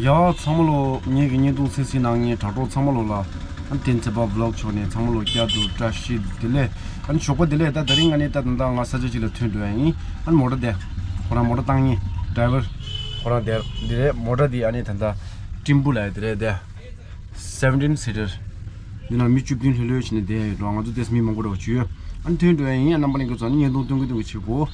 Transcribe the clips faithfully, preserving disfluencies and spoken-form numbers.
ཡ་ཚང་མ་ལོ། ངེད་ཀྱི་བརྙན་ཐུང་གསན་གཟིགས་གནང་མཁན་དྲ་གྲོགས་ཚང་མ་ལོ་ལ། ཨ་ནི་བསྟན་འཛིན་པ་བི་ལོག་ཕྱོགས་ནས་ཚང་མ་ལོ་བསྐྱར་དུ་བཀྲ་ཤིས་བདེ་ལེགས། ཨ་ནི་ཞོགས་པ་བདེ་ལེགས། ད་དེ་རིང་ང་ནི་ད་ད་ལྟ་ང་ས་ཆ་ཅིག་ལ་ཐོན་འགྲོ་ཡ་ཡིན། ཨ་ནི་མོ་ཊ་དེ། ཁོ་རང་མོ་ཊ་བཏང་མཁན་ཌ་རའི་ཝར། ཁོ་རང་དེ་འདི་རེད། མོ་ཊ་འདི་ཨ་ནི་ད་ལྟ་ཀྲིན་པུ་ལབ་ཡ་དེ་རེད་དེ། སེ་བེན་ཊིན་སི་ཊར། འདི་ནང་མི་བཅུ་བདུན་ལྷོད་ལྷོད་བྱས་ནས་བསྡད་ཡོད་འགྲོ། ང་ཚོ་དེ་མི་མང་པོ་འདྲ་བོ་ཅིག་ཡོད། ཨ་ནི་ཐོན་འགྲོ་ཡ་ཡིན། ཨ་རྣམ་པ་ལྷན་རྒྱས་ཚོ་ཨ་ནི་བརྙན་ཐུང་སྟོན་གི་སྟོན་གི་བྱེད་དགོས།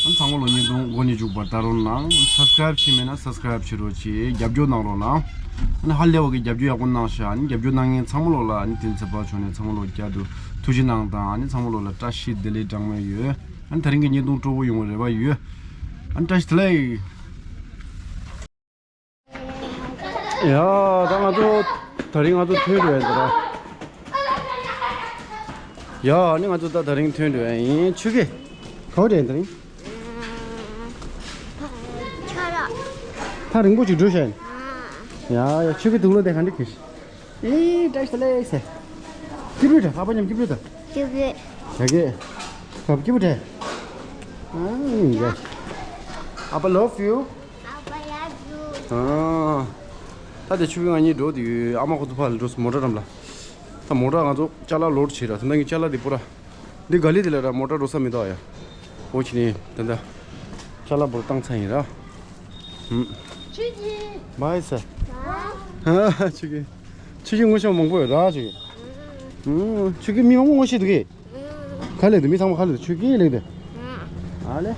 ཨ་ནི་ཚང་མ་ལོ་བརྙན་ཐུང་མགོ་ནས་མཇུག་བར་ལྟ་རོགས་གནང་། སབ་སི་ཀ་རེབ་བྱས་མེད་ན་སབ་སི་ཀ་རེབ་བྱེད་རོགས་གྱིས། རྒྱབ་སྐྱོར་གནང་རོགས་གནང་། ཨ་ནི་ཧ་ལས་པ་གི་རྒྱབ་སྐྱོར་ཡག་པོ་གནང་ཤག་ཨ་ནི་རྒྱབ་སྐྱོར་གནང་མཁན་ཚང་མ་ལོ་ལ་ཨ་ནི་བསྟན་འཛིན་པ་ཕྱོགས་ནས་ཚང་མ་ལོ་བསྐྱར་དུ་ཐུགས་རྗེ་གནང་དང་། ཨ་ནི་ཚང་མ་ལོ་ལ་བཀྲ་ཤིས་བདེ་ལེགས་གྲངས་མེད་ཡོད། ཨ་ནི་དེ་རིང་གི་བརྙན་ཐུང་སྤྲོ་པོ་ཡོང་བའི་རེ་བ་ཡོད། ཨ་ནི་བཀྲ་ཤིས་བདེ་ལེགས། ཡ། ད་ང་ཚོ་དེ་རིང་ང་ཚོ་ཐོན་འགྲོ་ཡ་འདི་ར། ཡ། ཨ་ནི་ང་ཚོ་ད་དེ་རིང་ཐོན་འགྲོ་ཡ་ཡིན། ཆུ་སྐྱེས། ག་པར་འགྲོ་ཡ་དེ་རིང་། ཆ་ར། ཐག་རིང་པོ་ཅིག་འགྲོ་ཤག་ཡིན། ཡ་ཡ། ཆུ་སྐྱེས་དུག་ལོག་དེ་ག་འདྲ་གི། ལི་བཀྲ་ཤིས་བདེ་ལེགས་ཟེར། སྐྱིད་པོ་འདྲ། ཨ་ཕ་མཉམ་སྐྱིད་པོ་འདྲ། སྐྱིད་པོ། ཡ་གི། ཁ་སྐྱིད་པོ་འདྲ། ཨ་ཡ། ཨ་ཕ་ལོབ་ཡུ། ཨ་ཕ་ལོབ་ཡུ། ཨ། ད་དེ་ཆུ་སྐྱེས་ང་གཉིས་འགྲོ་དུས་ཨ་མ་ཁོ་ཚོ་ཕར་ལ་འགྲོ་སོང་། མོ་ཊ་འགྲམ་ལ། ད་མོ་ཊ་ང་ཚོ་ཅ་ལག་ལོཌ་བྱས་ར། ད་ནང་གི་ཅ་ལག་དེ་པོ་ར། འདི་ག་ལི་དེ་ལ་ར་མོ་ཊ་འགྲོ་ས་མི་འདུག་ཡ། འོ་ཆི་ནི་ད་ད། ཅ་ལག་པོ་ར་བཏང་ཚར་ཡིན་ར། ཧུམ། ཆུ་སྐྱེས། བྷའི་ས། ཧ། ཆུ་སྐྱེས། ཆུ་སྐྱེས་ངོ་ཤེས་མང་པོ་ཡོད་ར་ཆུ་སྐྱེས། ཧུམ། ཆུ་སྐྱེས་མི་མང་པོ་ངོ་ཤེས་འདུག་གས། ག་ལེ་འདུག་མི་ཚང་མ་ག་ལེ་འདུག་ཆུ་སྐྱེས་ལེགས་དེ། ཨ་ལེ།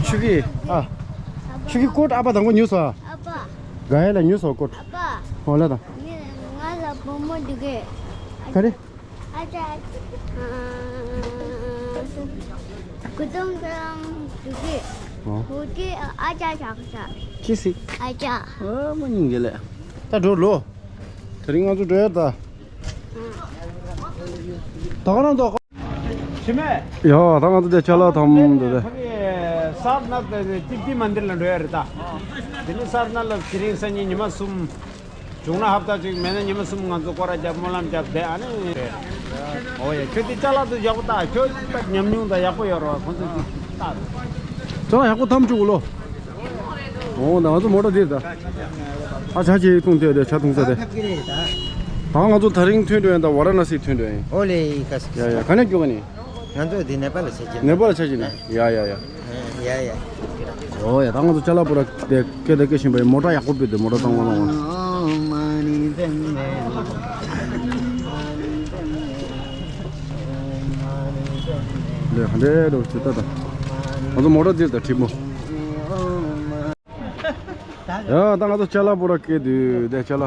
ཆུ་སྐྱེས། ཨ། ཆུ་སྐྱེས་ཀོཊ་ཨ་ཕ་དང་པོ་ཉོས་སོང་། ཨ་ཕ། ག་ཡ་ལ་ཉོས་སོང་ཀོཊ། ཨ་ཕ། འོ་ལ་དང་། ང་ལ་བུ་མོ་འདུག་གས། ག་རེ། ཨ་ཅག་གུ་དོང་ཀྲང་དུ་གི། ཨོ། ཧུ་ཅི་ཨ་ཅག་ཞག་ཞག་ཅི་སི། ཨ་ཅག་ཨ་མ་ཉིན་གི་ལེ། ད་འགྲོ་ལོ། དེ་རིང་ང་ཚོ་འགྲོ་ཡ་ད། ད་ག་རང་དོ། ཤི་མེ། ཡ་ད་ང་ཚོ་དེ་ཅ་ལག་ཐམ་དེ་དེ། ཕ་གི་སར་ནཱཐ་ཏི་ཏི་མན་དིར་ལ་འགྲོ་ཡ་རེད་ད། དེ་ནི་སར་ནཱཐ་ལ་དེ་རིང་སང་ཉིན་ཉི་མ་གསུམ། བྱུང་ན་ཧབ་ཏ་གཅིག་མེད་ན་ཉི་མ་གསུམ་ང་ཚོ་སྐོར་ར་རྒྱབ་སྨོན་ལམ་རྒྱབ་བསྡད་ཨ་ནི། ཨོ་ཡ་ཁྱོད་དེ་ཅ་ལག་ཏུ་ཡག་པོ་ལྟ། ཁྱོད་ད་ཉམས་མྱོང་དང་ཡག་པོ་ཡོད་རེད་བ། ཁོང་ཚོ་ཅིག་ལྟ། ཅ་ལག་ཡག་པོ་ཐམ་བཅུག་ལོ། ཨོ་ན་ང་ཚོ་མོ་ཊ་འདིར་ད། ཨ་ཇ་ཅིག་འཐུང་དེ་དེ་ཇ་འཐུང་ས་དེ། ད་ང་ཚོ་དེ་རིང་ཐོན་འགྲོ་ཡིན་ད། ཝ་ར་ཎ་སི་ཐོན་འགྲོ་ཡིན། ཨོ་ལེ་ཡི་ཀ་སི། ཡ་ཡ་ག་ནས་སྐྱོད་ག་ནས། ང་ཚོ་འདི་ནེ་པཱལ་ལ་ཆ་ཅི། ནེ་པཱལ་ལ་ཆ་ཅི་ནས། ཡ་ཡ་ཡ། ཡ་ཡ། ཨོ་ཡ་ད་ང་ཚོ་ཅ་ལག་པོ་ར་དེ་སྐད་དེ་སྐད་བཞིན་པའི་མོ་ཊ་ཡག་པོ་བུད་དེ་མོ་ཊ་བཏང་བ་བཏང་བ། ལེ་ཧ་འདྲེ་རོ་ཅི་ད་ད། ང་ཚོ་མོ་ཊ་འདིར་ད་ཁྲིད་མོ། ཡ་ད་ང་ཚོ་ཅ་ལག་པོ་ར་སྐད་དུ་དེ་ཅ་ལག་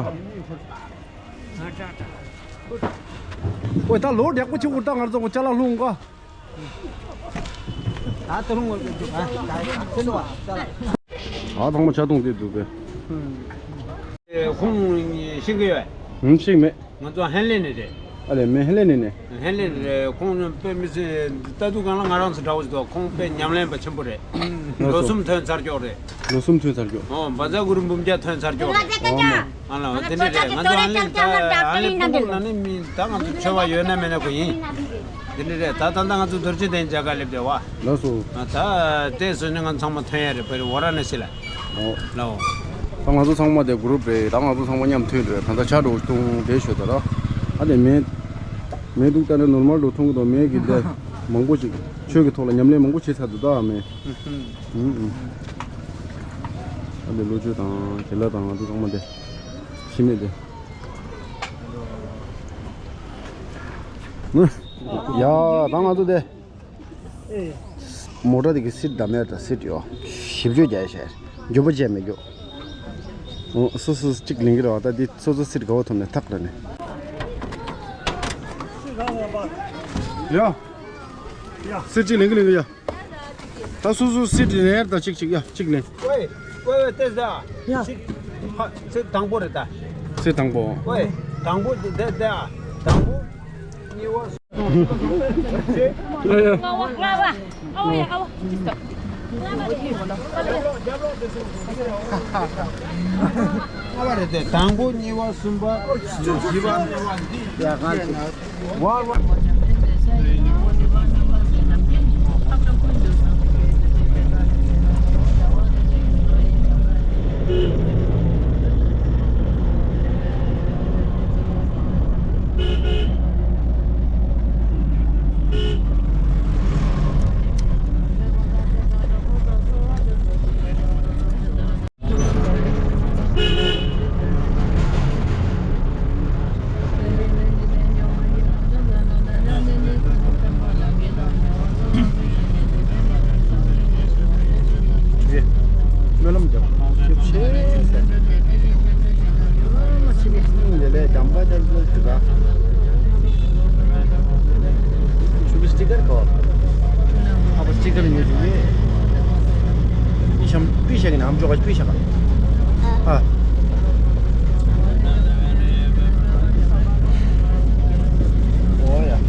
ཨོ་ད་ལོ་ཡག་པོ་ཆེ་བོ་ད་ང་ཚོ་ཅ་ལག་ལྷུང་ག་ད་ཚང་མ་ཇ་འཐུང་དེ་འདུག་པས། ཁོང་ཤེས་ཀྱི་ཡོད། ཧུམ་ཤེས་མེད། ང་ཚོ་ཧན་ལེ་ནས་རེད། ཨ་ལེ་མེད་ཧན་ལེ་ནས་ནས། ཧན་ལེ་ནས་རེད། ཁོང་དཔེ་མི་སྲིད་ལྟ་དུས་སྒང་ལ་ང་རང་ཚོ་འདྲ་བོ་ཞིག་འདུག་ཁོང་དཔེ་ཉམས་ལེན་པ་ཆེན་པོ་རེད། ལོ་གསུམ་ཐོན་ཚར་ཀྱོག་རེད། ལོ་གསུམ་ཐོན་ཚར་ཀྱོག་ཨོ་བ་ཛ་གུ་རུ་འབུམ་རྒྱ་ཐོན་ཚར་ཀྱོག་རེད། ཨོ་མ། ཨ་ལ་དེ་འདྲ་རེད། ང་ཚོ་ཧན་ལེ་ད་ཧན་ལེ་ཕྲུ་གུ་ལ་ནི་མི་ད་ང་ཚོ་ཆོས་པ་ཡོད་ན་མེད་ན་ཁོ་ཡིན། དེ་འདྲ་རེད། ད་ད་ལྟ་ང་ཚོ་རྡོ་རྗེ་གདན་མཇལ་ཁ་སླེབས་བསྡད་བ། ལགས་སོ། ད་དེ་སོང་ནས་ང་ཚང་མ་ཐོན་ཡ་རེད། བ་ར་ཎ་སི་ལ། ཨོ། ལའོ། ད་ང་ཚོ་ཚང་མ་དེ་གུ་རུབ་རེད། ད་ང་ཚོ་ཚང་མ་མཉམ་ཐོན་རེད། ད་ལྟ་ཆ་འགྲོ་འཐུང་བསྡད་ཤོད་ད་ར། ཨ་དེ་མེད། མེད་འདུག་ད་ནི་ནོར་མལ་འགྲོ་འཐུང་གི་འདུག་མེད་ཀྱི་དེ་མང་པོ་ཅིག་ཆོས་ཀྱི་ཐོག་ལ་ཉམས་ལེན་མང་པོ་བྱེད་ཚར་འདུག་ད་མེད། ཨུ་ཨུ། ཨ་དེ་བློ་ཆོས་དང་བྱིན་རླབས་དང་ང་ཚོ་ཚང་མ་དེ་ཤི་མེད་དེ། ཡ་ད་ང་ཚོ་དེ། མོ་ཊ་དེ་གི་སིཊ་བདམས་ཡ་ད་སིཊ་ཡོད། ཞིབ་འཇུག་རྒྱག་ཡ་ཤར། འགྱོད་པ་བྱས་མེད་འགྱོ། ཨོ་སོ་སོ་གཅིག་ལེན་གི་རེད་བ། ད་འདི་སོ་སོ་སིཊ་ག་བ་ཐོབ་ནས་ཐག་རེད་ནས། ཡ། སིཊ་གཅིག་ལེན་གི་ལེན་གི་ཡ། ད་སོ་སོ་སིཊ་ལེན་ཡ་ད་གཅིག་གཅིག་ཡ་གཅིག་ལེན། ཝེ་ཝེ་ཝེ་ཏེ་ཟ། ཡ། སིཊ་དང་པོ་རེད་ད། སིཊ་དང་པོ། ཝེ་དང་པོ་དེ་དེ་དང་པོ། གཉིས་པ། ལྔ་པ་རེད་དེ། དང་པོ་གཉིས་པ་གསུམ་པ་བཞི་པ་ལྔ་པ་འདི་ཡ་གང་ཞིག་ཝ་ཝ། इधर को। अब स्टिकर नहीं चाहिए। पीछे हम, पीछे के नाम जो, पीछे का। हाँ। ओ यार।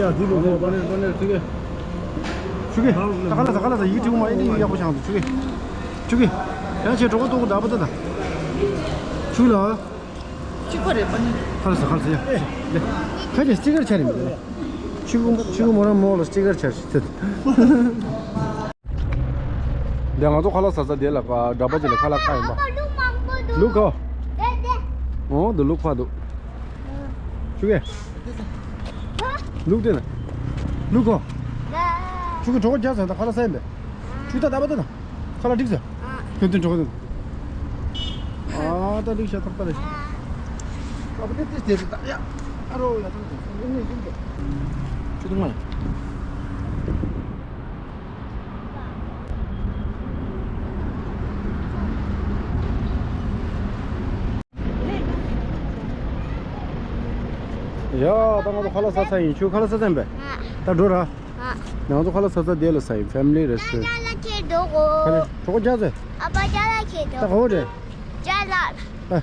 ཡ། འདི་ལོ་ནས་ཏོ་ནས་ཏོ་ནས་ཚུགས་གེ། ཚུགས་གེ། ད་ག་ལ་ད་ག་ལ་ད་ཡིག་ཐིག་མ་ཡིན་ཡག་པོ་ཆགས་འདུག་ཚུགས་གེ། ཚུགས་གེ། ཡང་ཆེ་གྲོགས་པོ་ཏོག་གུ་འདྲ་པོ་ད་ད། ཚུགས་ལ། གཅིག་པ་རེད་པ་ནི། ཁ་ལ་ས་ཁ་ལ་ས་ཡ། ལེ། ཁ་ཅིག་སི་ཊི་ཀར་ཆ་རེད་མི་འདུག་ཆུ་ཀུ་ཆུ་ཀུ་མོ་རང་མོ་ལ་སི་ཊི་ཀར་ཆ་རེད་ཟེར། འདི་ང་ཚོ་ཁ་ལག་ཟ་ས་དེ་ལ་ཀ་འདྲ་པ་ཅིག་ལ་ཁ་ལག་ཁ་ཡིན་པ། ལུག་ག་འོ་འདི་ལུག་ཕ་འདུག་ཆུ་གེ་ལུག་དེ་ན་ལུག་ག་ཆུ་གེ་གྲོགས་རྒྱག་ཟ་ད་ཁ་ལག་ཟ་ཡིན་པས། ཆུ་ད་ད་པ་དེ་ན་ཁ་ལག་འགྲིག་ཟ། ཁྱོད་དོན་གྲོགས་དོན། ཨ་ད་འགྲིག་ཤ་ཐག་པ་རེད། ཨ་པ་དེ་དེ་དེ་ད་ཡ་ཨ་རོ་ཡ་ཐང་དེ་ནི་ཡིན་གྱི། ཆུ་དུང་མ་ཡ། ཡ་ད་ང་ཚོ་ཁ་ལག་ཟ་ས་ཡིན། ཁྱོད་ཁ་ལག་ཟ་ས་ཡིན་པས། ད་འགྲོ་ར། ང་ཚོ་ཁ་ལག་ཟ་ས་དེ་ལ་ཟ་ཡིན། ཕེ་མི་ལི་རེ་སི་ཊོ་རན་ཊི། ཁ་ལག་གྲོགས་རྒྱག་ཟེར། ཨ་པ་ཅ་ལག་ཁྱེར་འགྲོ། ད་ག་བོ་རེད། ཅ་ལག་ཨ།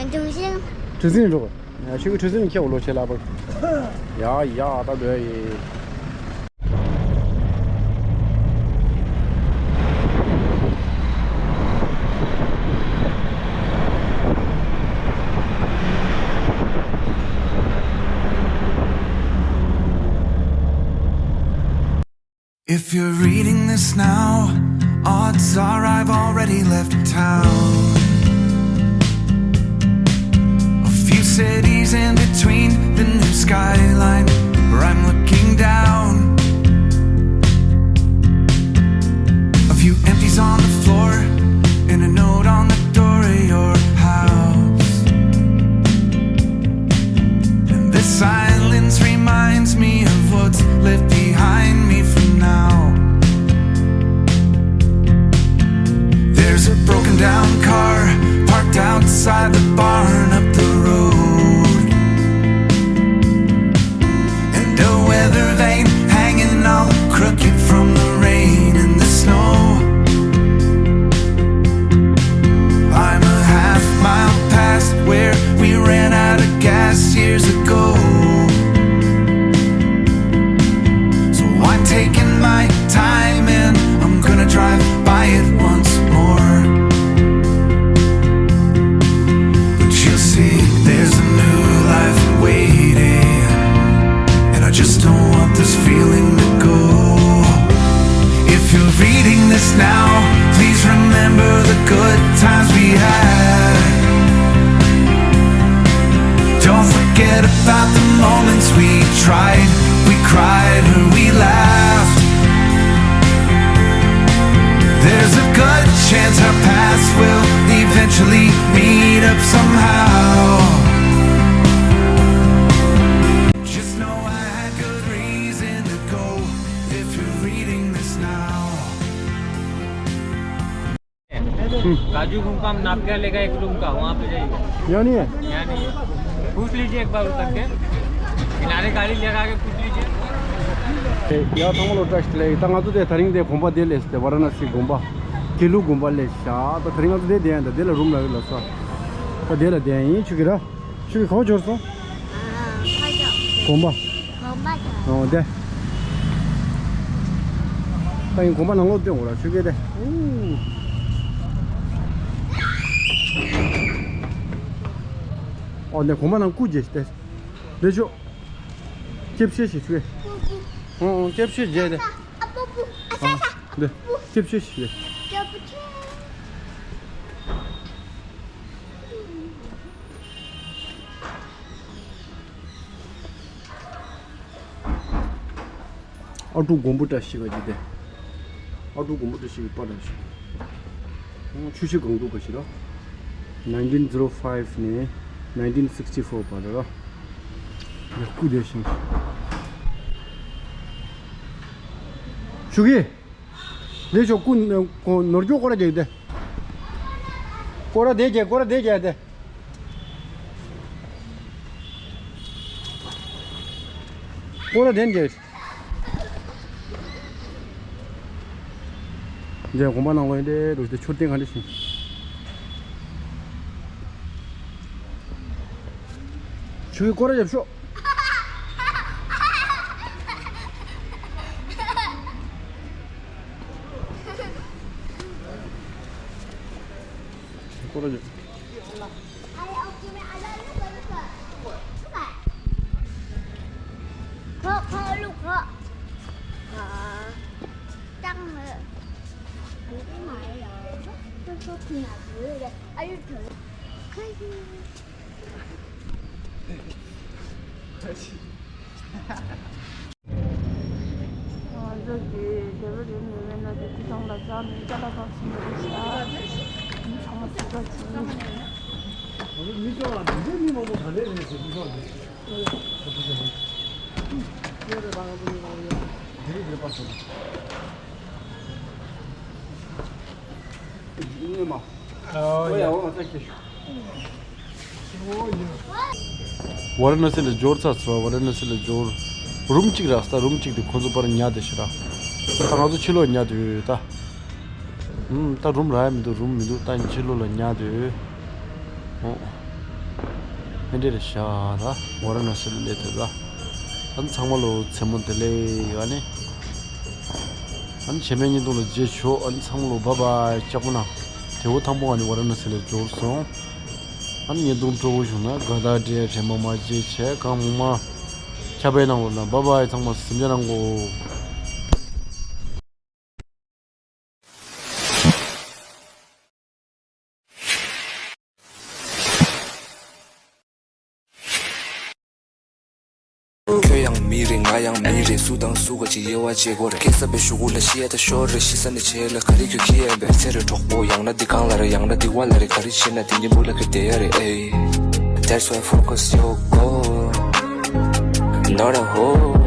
གྲུ་གཟིངས། གྲུ་གཟིངས་འགྲོ། ཡ་ཤི་གི་གྲུ་གཟིངས་ཁྱེར་འོ་ལོ་ཆེ་ལ་པ། ཡ་ཡ་ད་འགྲོ་ཡི། If you're reading this now, odds are I've already left town. A few cities in between, the new skyline where I'm looking down. A few empties on the floor and a note on the door of your house. And this silence reminds me of what's left behind me for now. There's a broken Down car parked outside the barn up the road. And a weather vane hanging all crooked from the rain and the snow. I'm a half mile past where we ran out of gas years ago. So I'm taking my time and I'm gonna drive by it once more. But you'll see there's a new life waiting, and I just don't want this feeling to go. If you're reading this now, please remember the good times we had. Don't forget about the moments we tried, we cried, and we laughed. There's a good chance our paths will eventually meet up somehow. Just know I had good reason to go if you're reading this now. काजू गुमका हम नाप क्या लेगा एक रूम का, वहाँ पे जाइए। यहाँ नहीं है? यहाँ नहीं है। पूछ लीजिए एक बार उतर के, किनारे गाड़ी लगा के पूछ लीजिए। ཡ་ཚང་མ་ལ་བཀྲ་ཤིས་བདེ་ལེགས། ད་ང་ཚོ་དེ་དེ་རིང་དེ་དགོན་པ་དེ་སླེབས་ཏེ། ཝ་ར་ཎ་སི་དགོན་པ། དགེ་ལུགས་དགོན་པ་སླེབས་ཤག་ད་དེ་རིང་ང་ཚོ་དེ་བསྡད་ཡིན། ད་དེ་ལ་རུམ་རག་གི་ལ་སོ། ད་དེ་ལ་བསྡད་ཡིན། ཆུ་གི་ར། ཆུ་གི་ག་པར་འབྱོར་སོང་། དགོན་པ། དགོན་པ་ཆགས། ཨོ་དེ། ད་ཡིན་དགོན་པ་ནང་ལོགས་སྟོན་དགོས་ར། ཆུ་གི་དེ། ཨོ་དེ་དགོན་པ་ནང་སྐུ་མཇལ་ཏེ། འདི་ཆོ། ལྕེབ་ཤེས་ཤིག་ཆུ་གི། ཨོ་ཨོ་ལྕེབ་ཤེས་མཇལ་ཏེ། འདི། ལྕེབ་ཤེས་ཤིག་ཨ་ཀྲུག་དགོན་པ་བཀྲ་ཤིས་པ་ཅིག་སྟེ། ཨ་ཀྲུག་དགོན་པ་བཀྲ་ཤིས་པ་ལ་ཞིག་ཆུ་བཞི་སྒང་དྲུག་ག་ཞིག་ར། ནའིན་ཊིན་ཛི་རོ་ཕའིབ་ནས་ནའིན་ཊིན་སིག་སི་ཊི་ཕོར་བར་ར། ཡ་སྐུ་དེ་ཞིང་། ཆུ་གི། ལས་ཆོག་སྐུ་ནོར་རྒྱུ་སྐོར་ར་རྒྱག་དེ། སྐོར་ར་དེ་རྒྱག་སྐོར་ར་དེ་རྒྱག་དེ། སྐོར་ར་དེ་རྒྱག་འདི་དགོན་པ་ནང་ལོགས་ཡིན་ཏེ། འདུག་སྟེ་མཆོད་རྟེན་ག་འདྲ་ཞིག་ཆུའི་སྐོར་ར་རྒྱབ་ཤོག་སྐོར་ར་རྒྱབ། ང་ཚོ་གི་དེ་བ་རིམ་ཡོད་མེད་ན་དེ་ཚོ་ཚང་ལ་ཚང་ནས་ཅ་ལག་ཕབ་ཟིན་པ་རེད་ཤག་ཚང་མ་ཚོ་ཚོ་ཚོ། མི་ཚོ་ལ་འདི་འདྲའི་མི་མང་པོ་ག་ལེར་རེད་ཟེར། མི་ཚོ་ལ་འདི་འདི་རེད་པ། ང་ཚོ་མི་མང་པོ་ཡོད། འདི་རེད་པ་སོ། ཨོ་ཡ། ཨོ་ཡ། ཨོ་ཡ། ཨོ་ཡ། ཨོ་ཡ། ཝ་ར་ཎ་སི་ལ་འབྱོར་ཚར་སོང་། ཝ་ར་ཎ་སི་ལ་འབྱོར། རུམ་གཅིག་རག་སོང་། རུམ་གཅིག་དེ་ཁོ་ཚོ་པར་ཉར་བསྡད་ཤག་ར། ད་ང་ཚོ་ཕྱི་ལོགས་ཉར་བསྡད་ཡོད་ད། ཨུམ། ད་རུམ་རག་ཡ་མི་འདུག་རུམ་མི་འདུག་ད་ཕྱི་ལོགས་ལ་ཉར་བསྡད་ཡོད། ཨོ། ཨེ་འདྲས་རེད་ཤག་ར། ཝ་ར་ཎ་སི་ལ་སླེབས་བསྡད་ར། ཨ་ནི་ཚང་མ་ལོ་མཚན་མོ་བདེ་ལེགས། ཨ་ནི། ཨ་ནི་བྱེ་མའི་བརྙན་ཐུང་ལ་མཇལ་ཆོག་ཨ་ནི་ཚང་མ་ལོ་བཱའི་བཱའི། ལྕགས་པོ་ན། དེ་བོ་ཐང་པོ་ཨ་ནི་ཝ་ར་ཎ་སི་ལ་འབྱོར་སོང་། ཨ་ནི་བརྙན་ཐུང་སྤྲོ་བོ་བྱུང་ན་དགའ་རྟགས་སྤྲད། རེམ་མ་མ་བརྗེད་བྱས་གང་མང་མང་ཁྱབ་སྤེལ་གནང་རོགས་གནང་། བཱའི་བཱའི། ཚང་མ་གཟིམ་འཇག་གནང་གོ། ཁྱོད་ཡང་མི་རེད། ང་ཡང་མི་རེད། སུ་དང་སུ་ག་ཅིག་དབྱེ་བ་འབྱེད་དགོས་རེད། སྐྱེ་ས་པའི་གཞུག་གུ་ལ་ཤི་ཡ་ད་ཤོར་རེད། ཤི་ས་ནས་བྱེད་ལ་ག་རེ་ཁྱོད་ཁྱི་ཡན་པས་ཚེ་རེ་གྲོགས་པོ། ཡང་ན་འདི་གང་ལ་རེད། ཡང་ན་འདི་བ་ལ་རེད། ག་རེ་བྱེད་ན་འདི་ཉིན་མོ་ལ་ཁྱོད་བསྡད་ཡ་རེད། ཨེ། That's why focus your goal, not a hole.